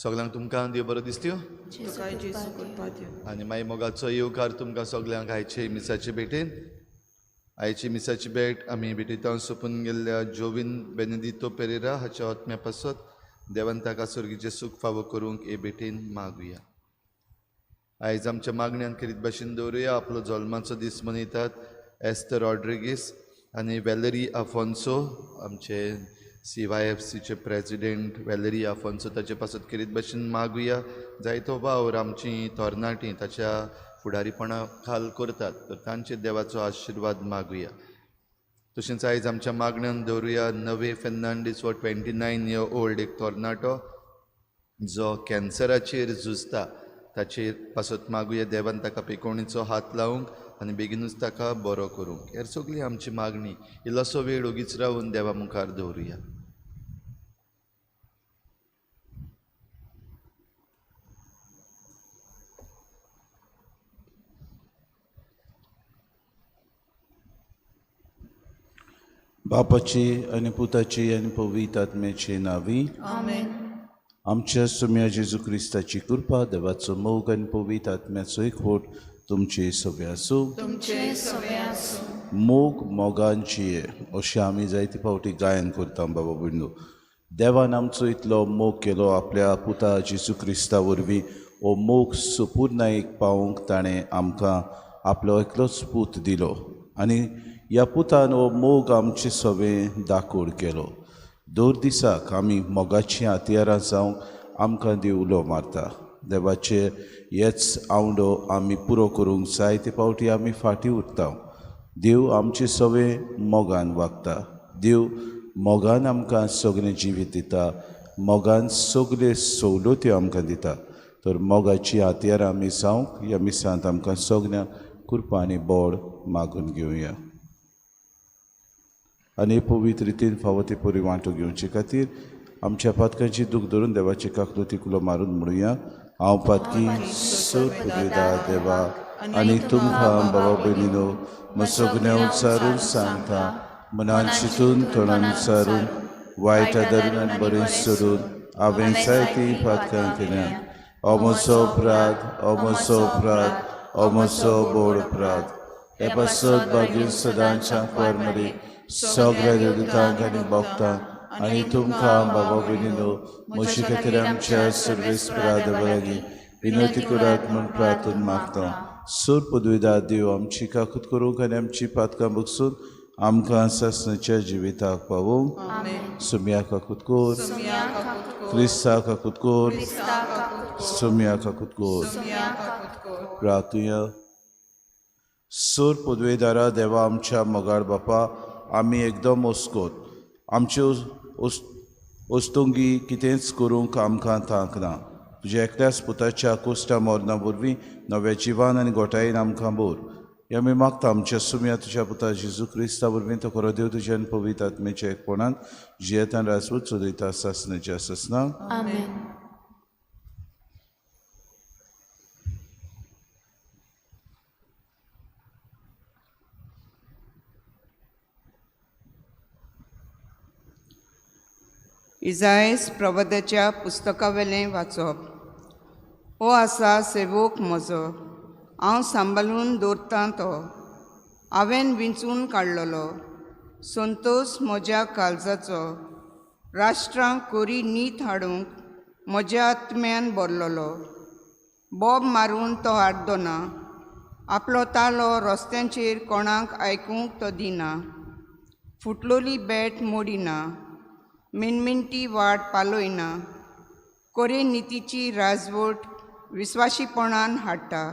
सगळ्यांक तुमकां देव बरो दिसत्यो आनी मागीर मोगाचो येवकार तुमकां सगळ्यांक आयचे मिसाचे भेटेन. आयची मिसाची भेट आमी भेटेंत सोंपून गेल्ल्या जोवीन बेनेदितो पेरेरा हाच्या आत्म्या पासत देवान ताका सर्गीचें सूख फावो करूंक हे भेटेन मागुया. आयज आमच्या मागण्यान खेरीत भाशेन दवरुया. आपलो जल्माचो दीस मनयतात एस्तर रॉड्रिगीस आनी वेलरी आफोन्सो, आमचे CYFCचे प्रेजिडेंट वेलरी आफोन्सो, ताचे पासत खेरीत भाशेन मागुया. जायतो वावर आमची तरणाटीं ताच्या फुडारीपणा खाल करतात, तर तांचेर देवाचो आशिर्वाद मागुया. तशेंच आयज आमच्या मागण्यान दवरुया नवे फेर्नांडीस हो 29 इयर ओल्ड एक तरणाटो जो कॅन्सराचेर झुजता, ताचेर पासत मागुया देवान ताका पेकोवणेचो हात लावंक आनी बेगीनूच ताका बरो करूंक. हेर सगळी आमची मागणी इल्लोसो वेळ ओगीच रावून देवा मुखार दवरुया. बापाची आनी पुताची आनी पवित्र आत्म्याची नांवी आमेन. आमच्या सुम्या जेजू क्रिस्ताची कृपा, देवाचो मोग आनी पवित्र आत्म्याचो एकवट तुमचे सगळे आसूं. तुमचे सगळे आसूं. मोग मोगांची अशें आमी जायते फावटी गायन करता बाबा भयणो. देवान आमचो इतलो मोग केलो आपल्या पुता जेजू क्रिस्ता वरवीं. हो मोग सुपूर्णायेक पावोवंक ताणें आमकां आपलो एकलोच पूत दिलो आनी ह्या पुतान हो मोग आमचे सगळें दाखोड केलो. दर दिसाक आमी मोगाचीं हत्यारां जावंक आमकां देव उलो मारता. देवाचे हेच आवडो आमी पुरो करूंक जायते फावटी आमी फाटीं उरता. देव आमचे सगळें मोगान वागता. देव मोगान आमकां सगळें जिवीत दिता, मोगान सगळे सवलत्यो आमकां दिता. तर मोगाची हत्यारां आमी जावंक ह्या मिसांत आमकां सगळ्यांक कृपा आनी बळ मागून घेवया आनी पवित्र रितीन फावो ते परी वांटो घेवचे खातीर आमच्या पातकांची दूख धरून देवाची काकलुती कुलो मारून म्हणुया. हांव पातकी सोद पुरयता देवा आनी तुमकां बाबा भयणीनो म्हजो उच्चारून सांगता, मनान चिंतून तोंडान उच्चारून वायट धरून आनी बरें सोडून हांवें जायतीं पातकां केल्यात. हो म्हजो अपराध, हो म्हजो अपराध, हो म्हजो बोड अपराध. हे पासत बागीर सदांच्या कुवार सगळ्या देवतांक आनी भक्तांक आनी तुमकां बाबा भयणीनो म्हजे खातीर आमच्या सर्वेस्परा देवा लागीं विनंती करात म्हूण प्रार्थना मागता. सूर पदवीदार देव आमची काकूत करूंक आनी आमची पातकां बगसून आमकां सासणाच्या जिविताक पावोवंक. सुम्या काकूत कोर, क्रिस्ता काकूत कोर, सुम्या काकूत कोर. प्रार्थुया. सूर पदवेदारा देवा आमच्या मोगाळ बापा, आमी एकदम ओस्कोत आमच्यो ओस्तुंगी कितेंच करूंक आमकां तांक ना. तुज्या एकल्याच पुताच्या कोश्टा मरणा वरवीं नव्या जिवान आनी गोठायेन आमकां बोर. हे आमी मागता आमच्या सुम्या तुज्या पुता जेजू क्रिस्ता वरवीं तो खरो देव तुज्या आनी पवित्र आत्म्याच्या एकपणान जियेतान राजवट चलयता सासणाच्या सासणाक. आमेन. इजायस प्रवादाच्या पुस्तकावेलें वाचप. हो आसा सेवक म्हजो, हांव सांबाळून दवरतां तो, हांवें विंचून काडलेलो संतोस म्हज्या काळजाचो, राष्ट्रांक कोरी नीत हाडूंक म्हज्या आत्म्यान भरलेलो. बोब मारून तो आड्डना, आपलो तालो रस्त्यांचेर कोणाक आयकूंक तो दिना, फुटलोली बेट मोडिना, मिणमिणटी वाट पालयना, कोरे नितीची राजवट विस्वाशीपणान हाडटा,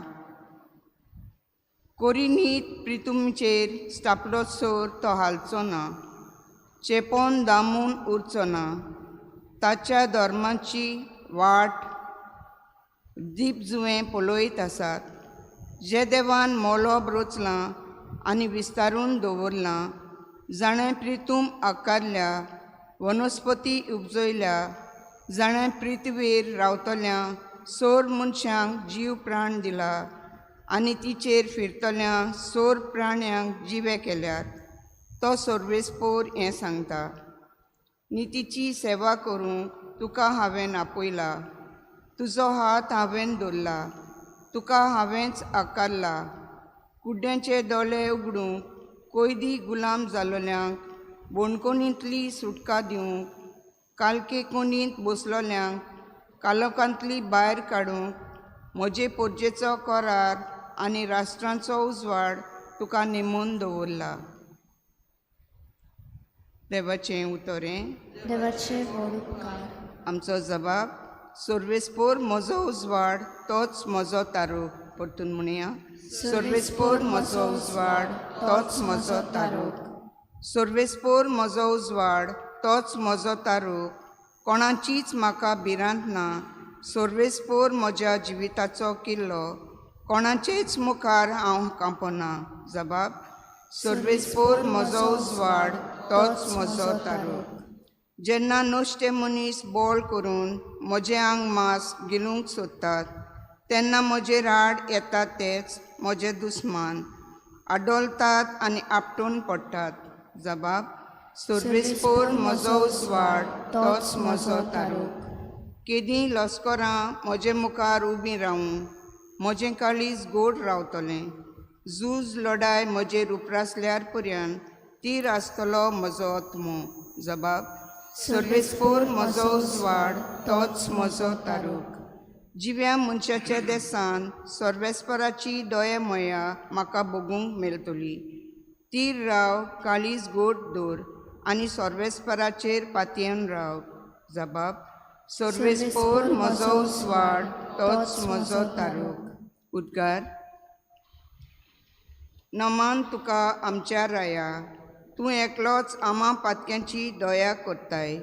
कोरी नीत प्रितुमचेर स्थापलो सोर तो हालचो ना, चेपोन दामून उरचो ना, ताच्या धर्माची वाट दीप जुवें पळयत आसात. जे देवान मोलोब रचलां आनी विस्तारून दवरलां, जाणें प्रितूम आकारल्या, वनस्पती उपजयल्या, जाणें पृथ्वीर रावतल्या सोर मनशांक जीव प्राण दिला आनी तिचेर फिरतल्या सोर प्राण्यांक जिवे केल्यात, तो सर्वेस्पोर हें सांगता. नितीची सेवा करूंक तुका हांवें आपयला, तुजो हात हांवें दवरला, तुका हांवेंच आकारला. कुड्ड्यांचे दोळे उगडूंक, कोयदी गुलाम जालोल्यांक बोणकोणींतली सुटका दिवंक, कालके कोणींत बसलोल्यांक कालोकांतली भायर काडूंक, म्हजे पोरजेचो करार आनी राष्ट्रांचो उजवाड तुका नेमून दवरला. देवाचें उतरें. देवाचे व्हड उपकार. आमचो जबाब. सर्वेस्पोर म्हजो उजवाड तोच म्हजो तारूक. परतून म्हणया. सर्वेस्पोर म्हजो उजवाड तोच म्हजो तारूक. सर्वेस्पोर म्हजो उजवाड तोच म्हजो तारूक. कोणाचीच म्हाका भिरांत ना. सर्वेस्पोर म्हज्या जिविताचो किल्लो. कोणाचेच मुखार हांव कांपना. जबाब. सर्वेस्पोर म्हजो उजवाड तोच म्हजो तारूक. जेन्ना नुस्ते मनीस बोळ करून म्हजें आंग मांस गिळूंक सोदतात तेन्ना म्हजेर आड येतात तेच म्हजे दुस्मान आडोलतात आनी आपटून पडटात. जबाब. सर्वेस्पोर म्हजो उजवाड तोच म्हजो तारूक. केदीं लस्करां म्हजे मुखार उबीं रावूं, म्हजें काळीज गोड रावतलें. झूज लडाय म्हजेर उप्रासल्यार पर्यंत तीर आसतलो म्हजो आत्मो. जबाब. सर्वेस्पोर म्हजो उजवाड तोच म्हजो तारूक. जिव्या मनशाच्या देसान सर्वेस्पराची दया मया म्हाका भोगूंक मेळटली. तीर राव, काळीज गोड दवर आनी सर्वेस्पराचेर पातयेवन राव. जबाब. सर्वेस्पोर म्हजो उजवाड तोच म्हजो तारूक. उद्गार. नमान तुका आमच्या राया, तूं एकलोच आमा पातक्यांची दया करताय.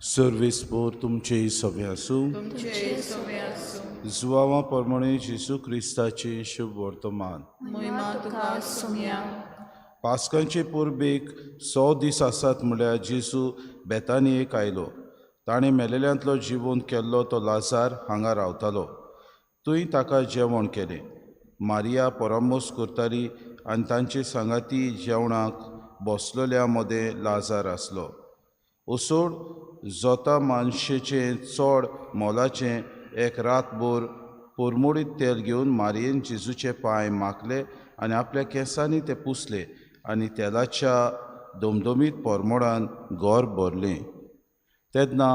सर्वेस्पोर तुमचें सगळें आसूं. तुमचे सगळे आसूं. जुवावा प्रमाणे जेजू क्रिस्ताचें शुभ वर्तमान. मोहिमा तुका सोम्या. पास्कांचे परबेक 100 दीस आसात म्हळ्यार जेजू बेतानियेक आयलो. ताणें मेलेल्यांतलो जिवोन केल्लो तो लाजार हांगा रावतालो. थंय ताका जेवण केलें. मारिया परामोस करताली आनी तांचे सांगाती जेवणाक बसलोल्या मदें लाजार आसलो. उसोड जोता मानशेचें चड मोलाचें एक रातभर परमोडीत तेल घेवन मारयेन जेजूचे पांय माखले आनी आपल्या केंसांनी ते पुसले आनी तेलाच्या दमदमीत परमोडान घर भरलें. तेन्ना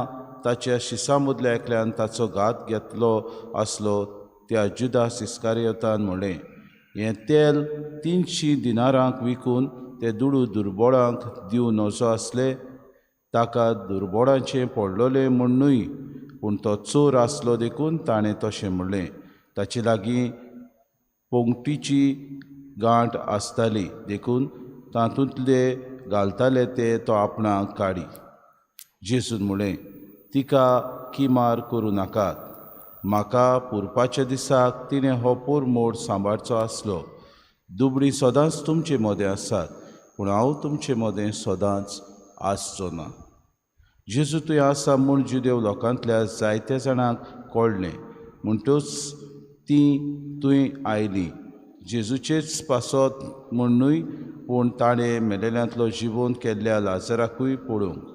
ताच्या शिसां मदल्या एकल्यान ताचो घात घेतलो आसलो त्या जुदास इस्कारियोतान म्हणलें, हें तेल 300 दिनारांक विकून ते दुडू दुर्बोळांक दिवं नजो आसले. ताका दुर्बोळांचें पडलोलें म्हूण न्हय, पूण तो चोर आसलो देखून ताणें तशें म्हणलें. ताचे लागीं पोंगटीची गांठ आसताली देखून तातूंतले घालताले ते तो आपणाक काडी. जेजून म्हणलें, तिका किमार करूं नाकात. म्हाका पुरपाच्या दिसाक तिणें हो पोरमोड सांबाळचो आसलो. दुबळीं सदांच तुमचे मदें आसात, पूण हांव तुमचे मदें सदांच आसचो ना. जेजू थंय आसा म्हूण जुदेव लोकांतल्या जायत्या जाणांक कळ्ळें, म्हणटच तीं थंय आयलीं. जेजूचेच पासत म्हूण न्हय, पूण ताणें मेलेल्यांतलो जिवोन केल्ल्या लाजराकूय पळोवंक.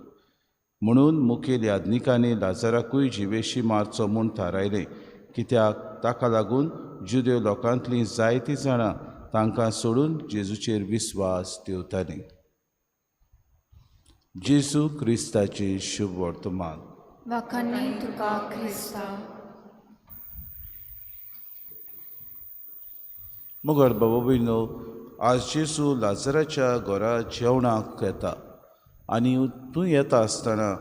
म्हणून मुखेल याज्ञिकांनी लाजराकूय जिवेशी मारचो म्हूण थारायलें, कित्याक ताका लागून जुदेव लोकांतलीं जायतीं जाणां तांकां सोडून जेजूचेर विस्वास दवरतालीं. जेजू क्रिस्ताचें शुभ वर्तमान. वाखाणनी तुका क्रिस्ता. मगर बाबा भयणो, आज जेजू लाजराच्या घरा जेवणाक येता आनी तूं येता आसतना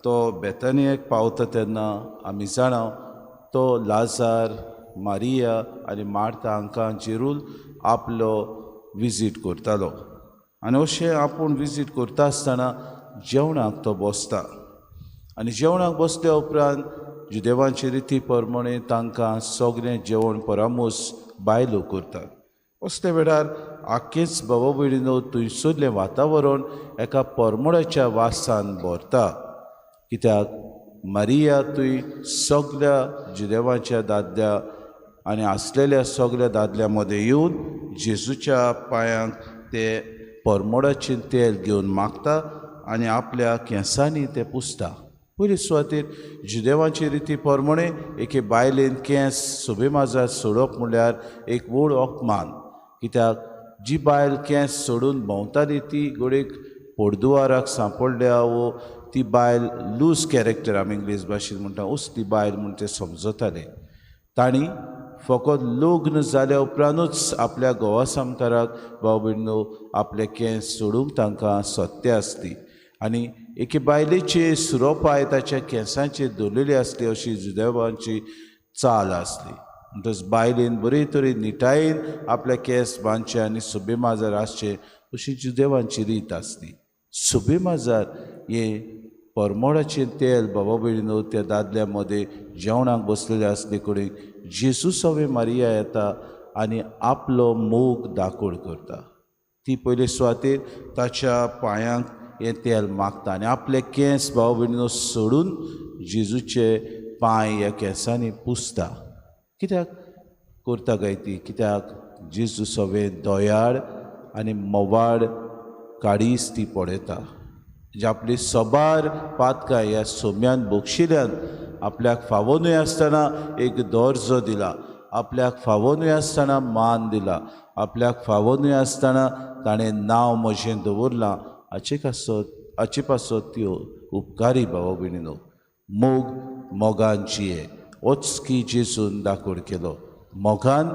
तो बेतानियेक पावता तेन्ना आमी जाणा तो लाजार, मारिया आनी मार्ता हांकां जेरूल आपलो विजीट करतालो. आनी अशें आपूण विजीट करता आसतना जेवणाक तो बसता आनी जेवणाक बसल्या उपरांत जुदेवांचे रिती प्रमाणे तांकां सगळें जेवण परामोस बायलो करतात. असल्या वेळार आख्खेच बाबा भयणीनो थंयसरलें वातावरण एका परमळाच्या वासान भरता, कित्याक मारिया थंय सगळ्या जुदेवांच्या दादल्या आनी आसलेल्या सगळ्या दादल्या मदें येवन जेजूच्या पांयांक ते परमोडाचें तेल घेवन मागता आनी आपल्या केंसांनी तें पुसता. पयले सुवातेर जुदेवांचे रिती प्रमाणे एके बायलेन केंस सोबे माजार सोडप म्हणल्यार एक व्हड अपमान, कित्याक जी बायल केंस सोडून भोंवताली ती घडयेक पोरदुवाराक सांपडल्या वो ती बायल लूज कॅरेक्टर आमी इंग्लीश भाशेन म्हणटा असली बायल म्हूण ते समजताले. तांणी फकत लग्न जाल्या उपरांतूच आपल्या घोवा सामकाराक भाव भयणीनो आपले केंस सोडूंक तांकां सत्य आसली आनी एके बायलेचे सुरोपाय ताच्या केंसांचेर दवरलेली आसली अशी जुदेवांची चाल आसली. म्हणटच बायलेन बरे तरेन निटायेन आपले केंस बांदचे आनी सोबे माजार आसचे अशी जुदेवांची रीत आसली. सोबे माजार हें परमोडाचें तेल बाबा भयणीनो त्या दादल्या मदें जेवणाक बसलेले आसले कडेन जेजू सवे मारिया येता आनी आपलो मोग दाखोड करता. ती पयले सुवातेर ताच्या पांयांक हें तेल मागता आनी आपले केंस भाव भयणीनो सोडून जेजूचे पांय ह्या केंसांनी पुसता. कित्याक करता काय ती? कित्याक जेजू सवे दयाळ आनी मोवाळ काडीस ती पळयता, जे आपली सबार पातकां ह्या सोम्यान बक्षिल्यान आपल्याक फावो न्हय आसतना एक दर्जो दिला, आपल्याक फावो न्हय आसतना मान दिला, आपल्याक फावो न्हय आसतना ताणें नांव म्हजें दवरलां, हाचे पासत त्यो उपकारी भाव भयणीनो. मोग मोगान जिये होच की जेजून दाखोड केलो. मोगान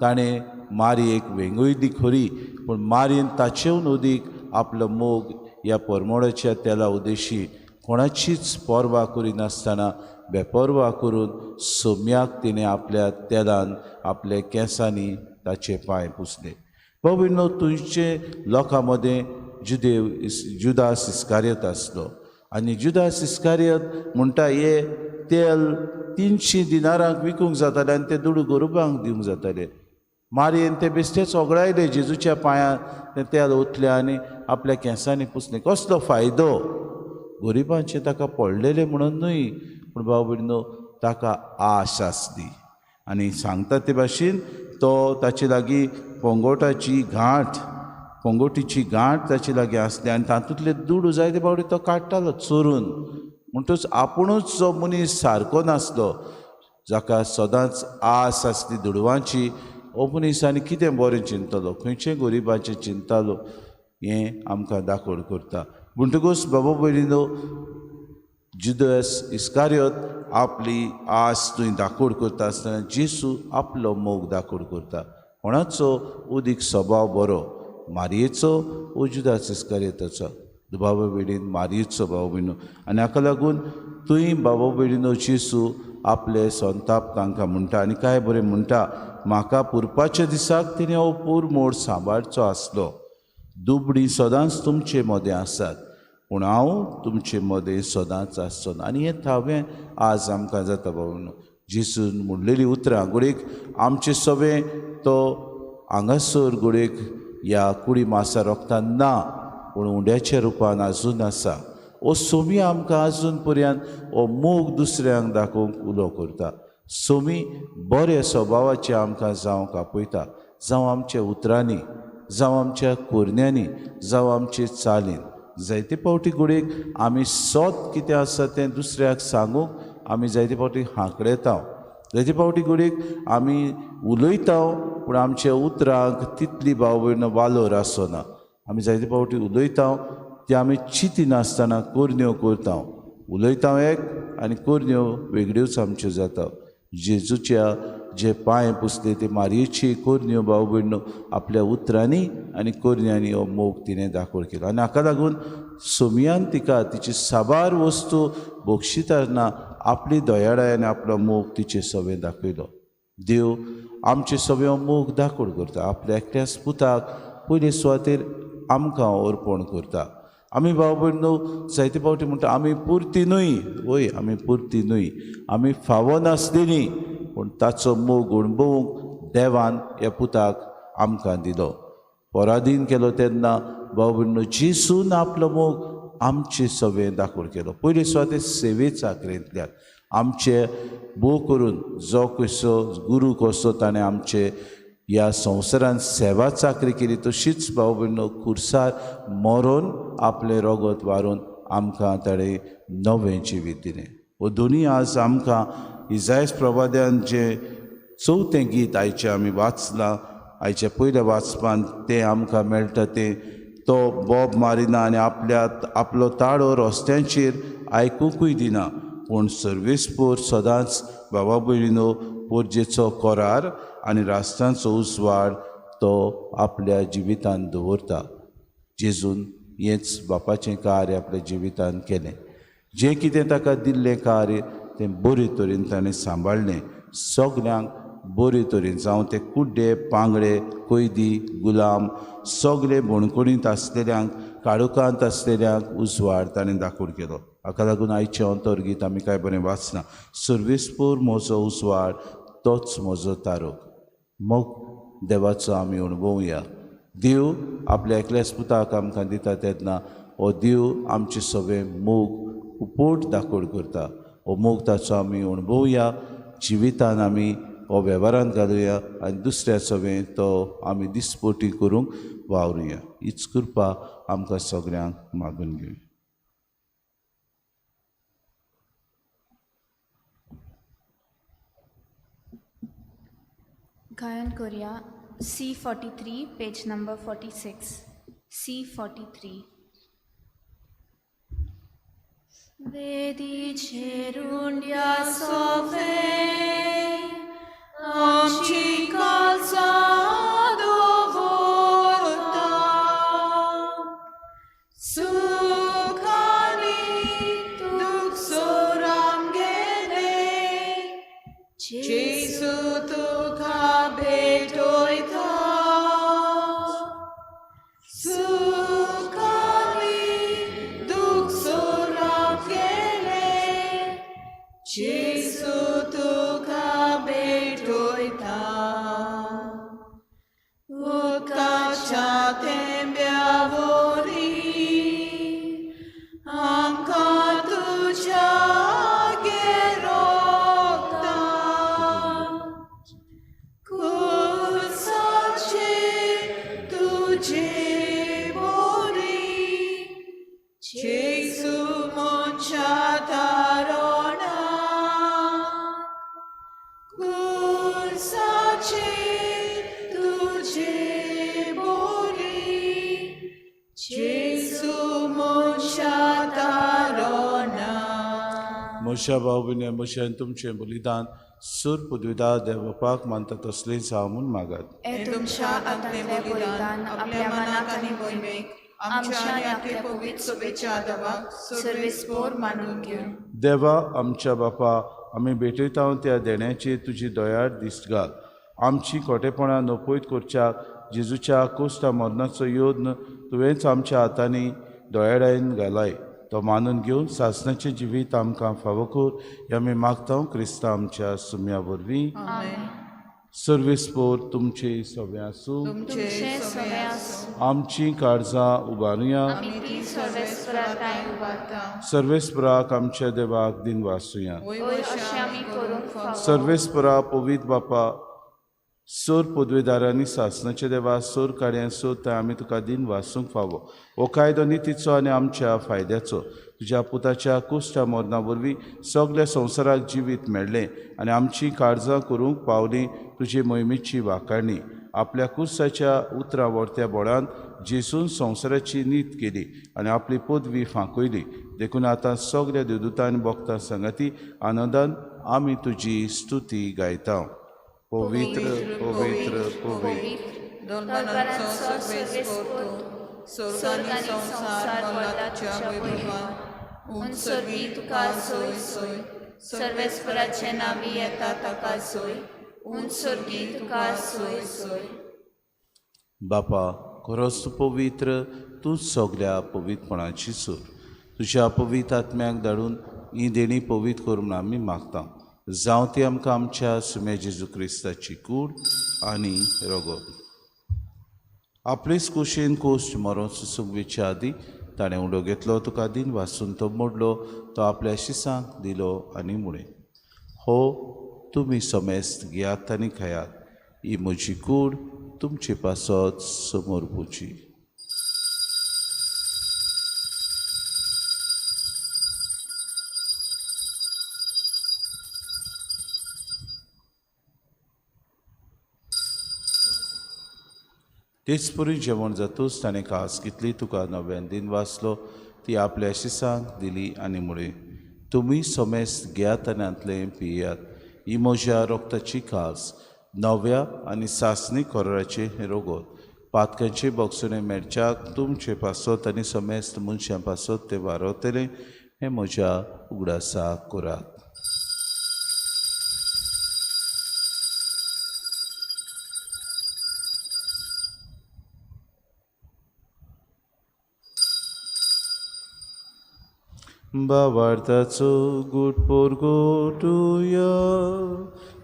ताणें मारयेक वेंगयली खरी, पूण मारयेन ताचेवन अदीक आपलो मोग ह्या परमोडाच्या तेला उदेशी कोणाचीच पर्वा करिनासतना बेपर्वा करून सोम्याक तिणें आपल्या तेलान आपल्या केंसांनी ताचे पांय पुसले. भाव भयणीनो, तुमचे लोकां मदें जुदेव जुदास इस्कारियत आसलो आनी जुदास इस्कारियत म्हणटा हे तेल 300 दिनारांक विकूंक जाताले आनी ते दुडू गोरबांक दिवंक जाताले. मारयेन ते बेश्टेच ओगळायले जेजूच्या पांयांत तें तेल ओतलें आनी आपल्या केंसांनी पुसलें. कसलो फायदो? गरिबांचें ताका पडलेलें म्हणून न्हय, पूण भाव भयणीनो ताका आश आसली आनी सांगता ते भाशेन तो ताचे लागीं पंगोटाची गांठ पंगोटीची गांठ ताचे लागीं आसली आनी तातूंतले दुडू जायते फावटी तो काडटालो चोरून. म्हणटच आपुणूच जो मनीस सारको नासलो, जाका सदांच आस आसली दुडवांची, हो मनीस आनी कितें बरें चिंततालो, खंयचें गरिबाचें चिंततालो हें आमकां दाखोड करता. म्हणटकूच बाबा भयणीनो, जुदास इस्कारियोत आपली आस थंय दाखोड करता आसतना जेजू आपलो मोग दाखोड करता. कोणाचो उदीक स्वभाव बरो, मारयेचो वो जुदास इस्कारियोताचो? बाबा भयणीन मारयेचो बाबा भयणीनो. आनी हाका लागून थंय बाबा भयणीनो जेजू आपले संताप तांकां म्हणटा आनी काय बरें म्हणटा, म्हाका पुरपाच्या दिसाक तिणें हो पुरमोड सांबाळचो आसलो. दुबणी सदांच तुमचे मदें आसात, पूण हांव तुमचे मदें सदांच आसचो ना. आनी हें थावें आज आमकां जाता बाबा. जेजून म्हणलेलीं उतरां घडयेक आमचें सगळें तो हांगासर घडयेक ह्या कुडी मासा रोगतान ना, पूण उंड्याच्या रुपान आजून आसा. हो सोमी आमकां आजून पर्यंत हो मोग दुसऱ्यांक दाखोवंक उलो करता. सोमी बऱ्या स्वभावाचे आमकां जावंक आपयता, जावं आमच्या उतरांनी, जावं आमच्या कोरण्यांनी, जावं आमचे चालीन. जायते फावटी घडयेक आमी सत कितें आसा तें दुसऱ्याक सांगूंक आमी जायते फावटी हांकडेता, जायते फावटी घडयेक आमी उलयता पूण आमच्या उतरांक तितली भाव भयण वालोर आसना. आमी जायते फावटी उलयता ते आमी चिंतिनासतना करण्यो करता, उलयता एक आनी करण्यो वेगळ्योच आमच्यो जाता. जेजूच्या जे पांय पुसले ते मारयेची करण्यो भाव भयण आपल्या उतरांनी आनी करण्यांनी हो मोग तिणें दाखोड केलो. आनी हाका लागून सोमयान तिका तिची साबार वस्तू बक्षिताना आपली दयाळाय आनी आपलो मोग तिचे सवें दाखयलो. देव आमचे सगळे मोग दाखोड करता, आपल्या एकट्याच पुताक पयले सुवातेर आमकां अर्पण करता. आमी भाव भयणो जायते फावटी म्हणटा आमी पुरती न्हय, वय आमी पुरती न्हय, आमी फावो नासलेली, पूण ताचो मोग अणभवूंक देवान ह्या पुताक आमकां दिलो. पराधीन केलो तेन्ना भाव भयणो जेजून आपलो मोग आमचे सवें दाखोड केलो. पयले सुवातेर सेवे चाकरेंतल्यान आमचे भोव करून जो कसो गुरू कसो ताणें आमचे ह्या संवसारान सेवा चाकरी केली तशीच भाव भयणो खुर्सार मरोन आपलें रगत वारून आमकां ताणें नवें जिवीत दिलें. हो दोनूय आज आमकां इजायस प्रवाद्यान जें चवथें गीत आयचें आमी वाचलां, आयच्या पयल्या वाचपान तें आमकां मेळटा तें तो बोब मारिना आनी आपल्या आपलो ताळो रस्त्यांचेर आयकुंकूय दिना, पूण सर्वेस्पोर सदांच बाबा भयणीनो पोरजेचो कोरार आनी राष्ट्रांचो उजवाड तो आपल्या जिवितान दवरता. जेजून हेंच बापाचें कार्य आपल्या जिवितान केलें. जें कितें ताका दिल्लें कार्य तें बरे तरेन ताणें सांबाळ्ळें. सगल्यांक बरे तरेन, जावं ते कुड्डे पांगडे कैदी गुलाम सगळे बणकोणींत आसलेल्यांक काळोखांत आसलेल्यांक उजवाड ताणें दाखोवन केलो. हाका लागून आयचें अंतर्गीत आमी कांय बरें वाचना, सर्वेस्पोर म्हजो उजवाड तोच म्हजो तारोक. मोग देवाचो आमी अणभवया. देव आपल्या एकल्याच पुताक आमकां दिता तेन्ना हो देव आमचे सगळे मोग उपोट दाखोड करता. हो मोग ताचो आमी अणभवया, जिवितान आमी हो वेव्हारांत घालुया आनी दुसऱ्या सगळें तो आमी दिसपोटी करूंक वावरुया. हीच कृपा आमकां सगळ्यांक मागून घेवया. गायन करूया C43 page number 46. C43. वेदीचेरुंड्या सोफे आमची काळजां दवरता, सुखानी दुखसोर आमगेले, जेजू तुका भेटयता. सुखानी दुखसोर आमगेले, जेजू तुका भेटयता. उदकाच्या तेंब्या वरी आमकां तुज्या गेरोता, कुर्साचे तुजे बोरी, जेजू मनशा तारोणा, कुर्साचे तुजे बोरी, जेजू मनशा तारोणा. म्हज्या भाव भयणी म्हज्यान तुमचें बलिदान सूर पदवीदा देवपाक मानता तसलेंच हांव म्हूण मागात. हे तुमच्या हातांतलें बलिदान आपल्या मनाक आनी मोहिमेक आमच्या आनी आपल्या पवित्र सभेच्या आदावाक सर्वेस्पोर मानून घेवं. देवा आमच्या बापा, आमी भेटयता त्या देण्याची तुजी दयाळ दिश्ट घाल. आमची खोटेपणां नपयत करच्याक जेजूच्या कोश्टा मरणाचो यत्न तुवेंच आमच्या हातांनी दयाळायन घालाय. तो मानून घेवन सासणाचें जिवीत आमकां फावो कर हें आमी मागता क्रिस्ता आमच्या सुम्या वरवीं. सर्वेस्पोर तुमचे सगळें आसूं. तुमचे सगळे आसूं. आमची काळजां उबारुया. आमी ती सर्वेस्परा उबारता. सर्वेस्पराक आमच्या देवाक दिन वासुया. वय अशें आमी करूंक फावो. सर्वेस्परा पवित्र बापा, सोर पदवेदारांनी सासणाचे देवा सोर काड्यां सोर थंय आमी तुका दिन वासूंक फावो. हो कायदो नितीचो आनी आमच्या फायद्याचो. तुज्या पुताच्या कुश्टा मरणा वरवीं सगल्या संवसाराक जिवीत मेळ्ळें आनी आमची काळजां करूंक पावली तुजे मोहिमेची वाखाणी. आपल्या कुर्साच्या उतरां वर्त्या बोळान जेजून संवसाराची नीत केली आनी आपली पदवी फांकयली. देखून आतां सगल्या देवदूतां आनी भक्तां संगाती आनंदान आमी तुजी स्तुती गायता. पवित्र पवित्र पवित्र दोनबारांचो सर्वेस्पोर तूं, स्वर्ग आनी संवसार भरला तुज्या वैभवान. उंच सर्वी तुका सोय सोय, सर्वेस्पराचे नांवी येता ताका सोय, उंच सर्गी तुका सोय सोय. बापा, खरोच तूं पवित्र, तूं सगल्या पवित्रपणाची सूर. तुज्या पवित्र आत्म्याक धाडून ही देणी पवित्र कर म्हूण आमी मागता. जावं ती आमकां आमच्या सुम्या जेजू क्रिस्ताची कूड आनी रगत. आपलेच कुशीन कोश्ट मरोन सुसुंगवेच्या आदीं ताणें उडो घेतलो, तुका दिन वासून तो मोडलो, तो आपल्या शिसांक दिलो आनी म्हळें, हो तुमी समेस्त घेयात आनी खायात. ही म्हजी कूड तुमचे पासत समर्पुची. तेच परी जेवण जातूच ताणें कास घेतली, तुका नव्यान दिन वाचलो, ती आपल्या शिसांक दिली आनी म्हळें, तुमी समेस्त घेयात आनी हांतलें पियात. ही म्हज्या रोगताची कास, नव्या आनी सासणी कोराचें हें रोगोत. पातकांचे बोगसणें मेळच्याक तुमचे पासत आनी समेस्त मनशां पासत तें वारवतलें. हें म्हज्या उगडासाक करात. बावार्थाचो गूट पोरगोटुया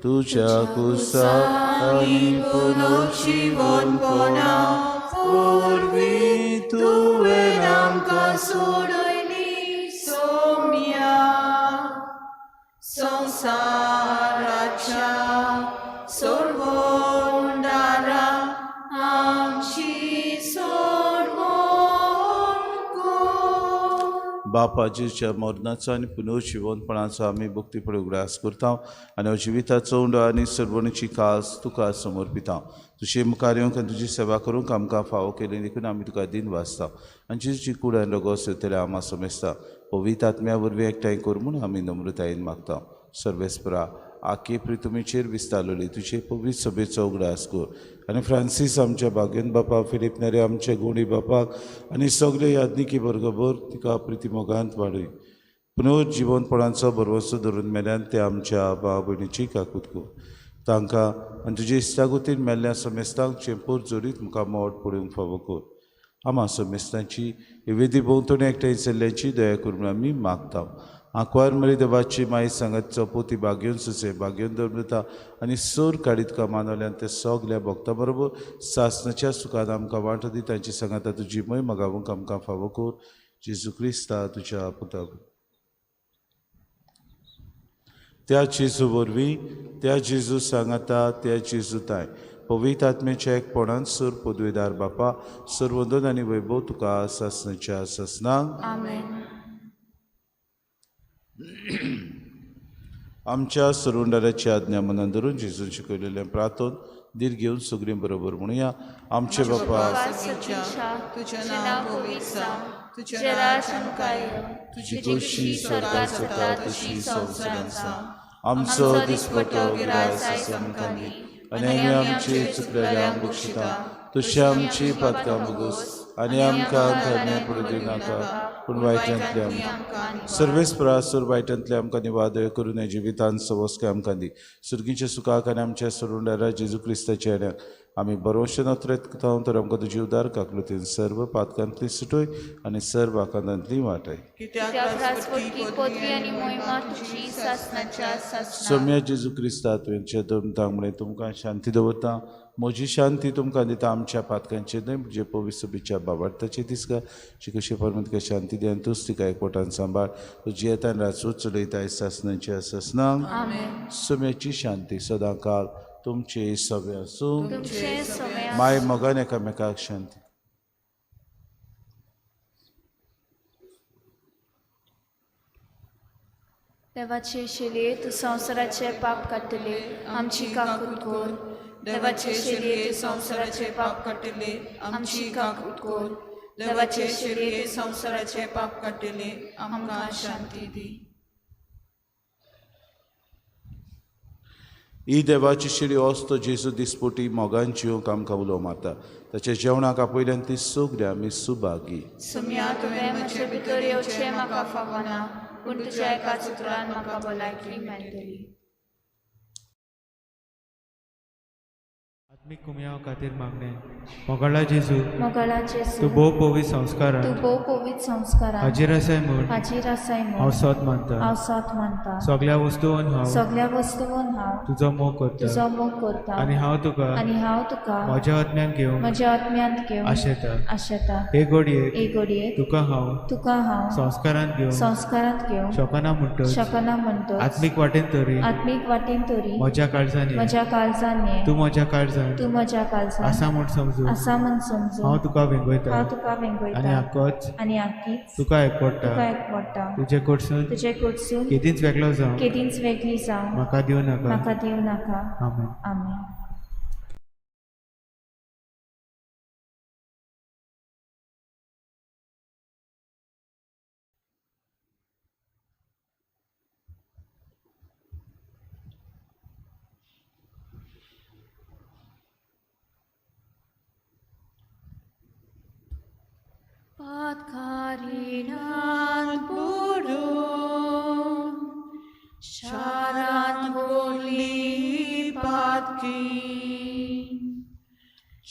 तुज्या कुसा आनी पुनर्जिवनपणा वरवीं तुवें आमकां सोडयली सोम्या संवसाराच्या सोडवणदारा आमची सोडवण कर. बापा जेजूच्या मरणाचो आनी पुनर्जिवनपणाचो आमी भक्तीपण उगडास करता आनी जिविताचो उंडो आनी सर्वणीची कास तुका समर्पिता. तुजे मुखार येवंक आनी तुजी सेवा करूंक आमकां फावो केली देखून आमी तुका दिन वाचता आनी जेजूची कूड आनी रोगोस येतले आमा समजता. पवित्र आत्म्या वरवीं एकठांय कर म्हूण आमी नम्रतायेन मागता. सर्वेस्परा आखे प्रितुमीचेर विस्तारलेली तुजे पवित्र सभेचो उगडास कर आनी फ्रांसीस आमच्या बागेन बापा, फिलीप नेरे आमच्या गुणी बापाक आनी सगळे यादनिकी बरोबर तिका प्रितिमोगांत वाडय. पुनर्जिवनपणाचो भरवंसो धरून मेल्यान ते आमच्या भाव भयणीची काकूत कर. तांकां आनी तुजे इश्टागतीन मेल्ल्या समेस्तांक चेंपूर जोडीत मुखार मोड पडूंक फावो कर. आमा समेस्तांची वेदी भोंवतणी एकठांय चल्ल्याची दया कर म्हूण आमी मागता. आंकवार मरी देवाची माई सांगात चपोती बागेवन सुसे बागेवन दवरता आनी सोर काडीत तुका मानवल्यान ते सगल्या भक्ता बरोबर सासणाच्या सुखान आमकां वांटो दी. तांची सांगाता तुजी मय मागावंक आमकां फावो कर. जेजू क्रिस्ता तुज्या पुताक. त्या जेजू वरवीं, त्या जेजू सांगाता, त्या जेजू ताय पवित्र आत्म्याच्या एकपणान सूर पदवेदार बापा सर्वंदन आनी वैभव तुका सासणाच्या सासणाक. आमेन. आमच्या सरवंडाराची आज्ञा मनान धरून जेजून शिकयलेलें प्रार्थन धीर घेवन सगळीं बरोबर म्हणुया. आमचे बापा, तुजें नांव पवित्र जावं, तुजें राज आमकां येवं, तुजी खोशी स्वर्गांत जाता तशी संवसारांत जावं. आमचो दिसपटो गिरास आयज आमकां दी आनी आमी आमचे चुकलेल्यांक बक्षिता तशी आमची पातकां भोगोस आनी आमकां धरणे पडूं दिनाका, पूण वायटांतले आमकां सर्वेस्परा सूर वायटांतले आमकां निवादय करून ह्या जिवितांत सवस्काय आमकां दी. सुर्गीच्या सुखाक आनी आमच्या सोडून जेजू क्रिस्ताच्या येण्याक आमी बरोवशे नत्रेत तर आमकां तुजी उदार काकलुतीन सर्व पातकांतली सुटय आनी सर्व आकांतांतली वाटय. सोम्या जेजू क्रिस्ता तुवेंच्या दोन म्हळें तुमकां शांती दवरता, म्हजी शांती तुमकां दिता. आमच्या पातकांचेर न्हय म्हणजे पवित्र सभेच्या बाबार्थाचे दिसका कशें परमेत तुका शांती दी आनी तूच तिका एकवटान सांबाळ. तूं जियेतान राजूच चलयताय सासणाच्या सासणाक. सोम्याची शांती सदां काल तुमचे सगळे आसूं. माय मोगान एकामेकाक शांती. देवाचे शेलये तूं संवसाराचे पाप काडटले, आमची काकूत कर. देवाचे शेलये तूं संवसाराचे पाप काडटले, आमची काकूत कर. देवाचे शेलये तूं संवसाराचे पाप काडटले, आमकां शांती दी. ही देवाची शिडी असतो जेजू दिसपोटी मोगान जिवंक आमकां उलो मारता. ताच्या जेवणाक आपयल्यान ती सगळी आमी सुभागी. सुम्या तुवें म्हजे भितर येवचें म्हाका फावना, पूण तुज्या एकाच उतरान म्हाका भलायकी मेळटली. आत्मीक कुमयाव खातीर मागणें. मोगाळा जेजू, मोगाळा जेजू, तूं भोव पवित्र संस्कारान तूं भोव पवित्र संस्कारान हाजीर आसाय म्हूण हाजीर आसाय हांव म्हूण सोद मानता. हांव सोद मानता. सगळ्या वस्तून हांव सगळ्या वस्तून हांव तुजो मोग करता तुजो मोग करता आनी हांव तुका आनी हांव तुका म्हज्या आत्म्यान घेवंक म्हज्या आत्म्यांत घेवन आशेता. आशेता. हे घडयेक हे घडयेक तुका हांव तुका हांव संस्कारान घेवंक संस्कारांत घेवंक शकना म्हणटच शकना म्हणटच आत्मीक वाटेन तरी आत्मीक वाटेन तरी म्हज्या काळजान ये. म्हज्या काळजान ये. तूं म्हज्या काळजान तूं म्हज्या काळजान आसा म्हूण समजून आसा म्हूण समजून हांव तुका वेंगयता हांव तुका आनी वेंगयता आकोच आनी आकीच तुका एकवडटा. तुका एकवडटा. तुजे कडसून तुजे कडसून केदींच वेगळो जावं केदींच वेगळी जावं म्हाका दिवं नाका. म्हाका दिवं नाका. आमेन. आमेन. पातकारिणांत बुडून शारांत व्हडली पातकी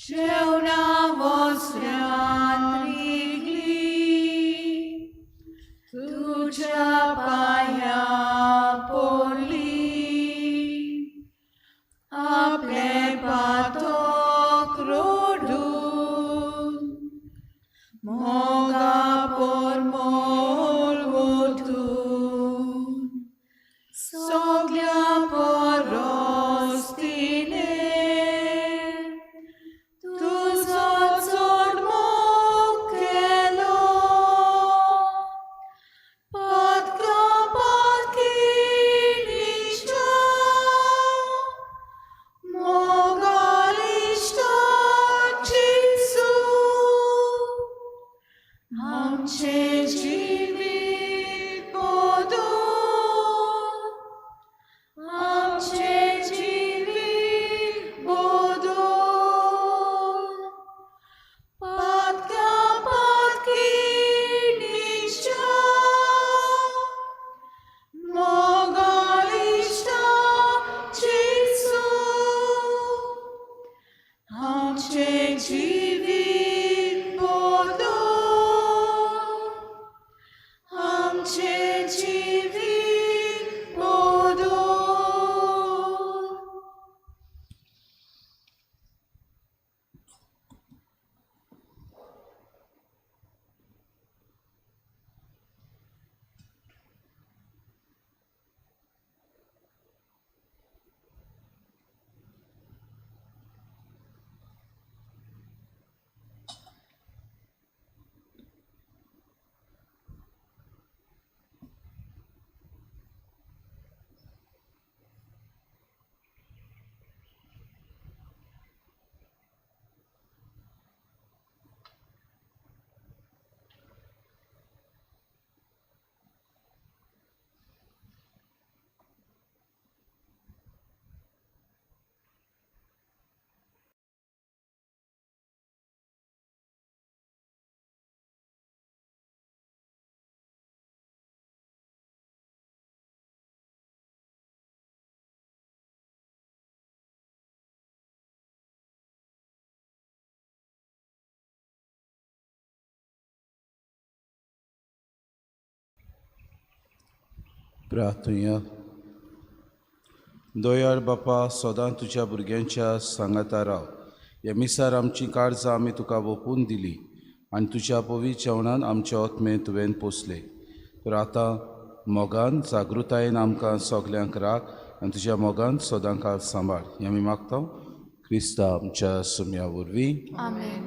शेवणा वस्त्रांत रिगली तुज्या पांया पडली आपले पातक रडून मोगा परमोल वतून सगल्या परस तिणें तुजो चड मोग केलो पातका पातकिणीच्या मोगालिश्टाची आमचें जिवीत बदल आमचें जिवीत बदल पातका पातकिणीच्या मोगालिश्टाची आमचें जिवीत बदल आमचें जिवीत बदल. प्रार्थुया. दयाळ बापा, सदां तुज्या भुरग्यांच्या सांगाता राव. ह्या मिसार आमची काळजां आमी तुका ओंपून दिली आनी तुज्या पवित्र जेवणान आमचे आत्मे तुवें पोसले. तर आतां मोगान जागृतायेन आमकां सगल्यांक राख आनी तुज्या मोगान सदां काळ सांबाळ. हें आमी मागता क्रिस्ता आमच्या सुम्या वरवीं. आमेन.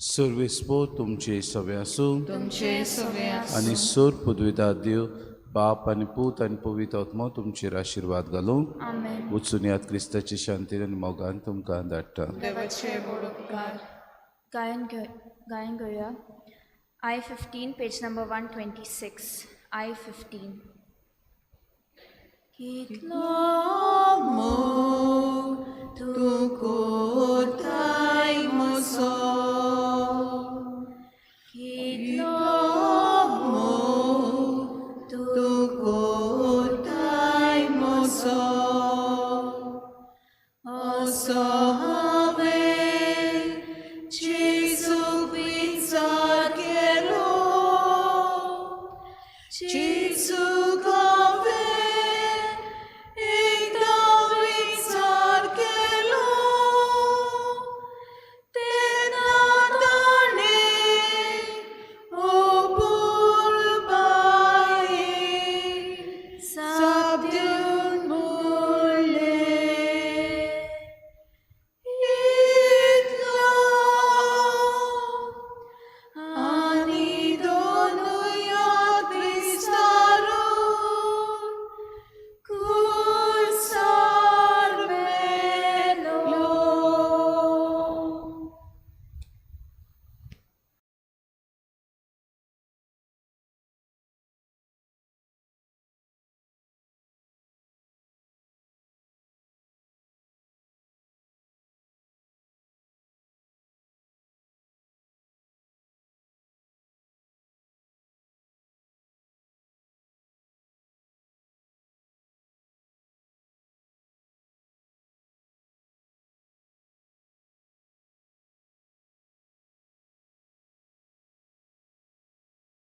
सर्वेस्पो तुमचे सगळे आसूं तुमचे सगळे आसूं आनी सोर पुदविता देव बाप आनी पूत आनी पवित्र आत्मो तुमचेर आशिर्वाद घालूं. आमेन. वचून याद क्रिस्ताची शांतीन आनी मोगान तुमकां धाडटा. देवाचे व्हड उपकार. गायन घेवया. I-15 page number 126. I-15. कितलो मोग तूं कोताय म्हजो कितलो मोग तूं कोताय म्हजो सहाय.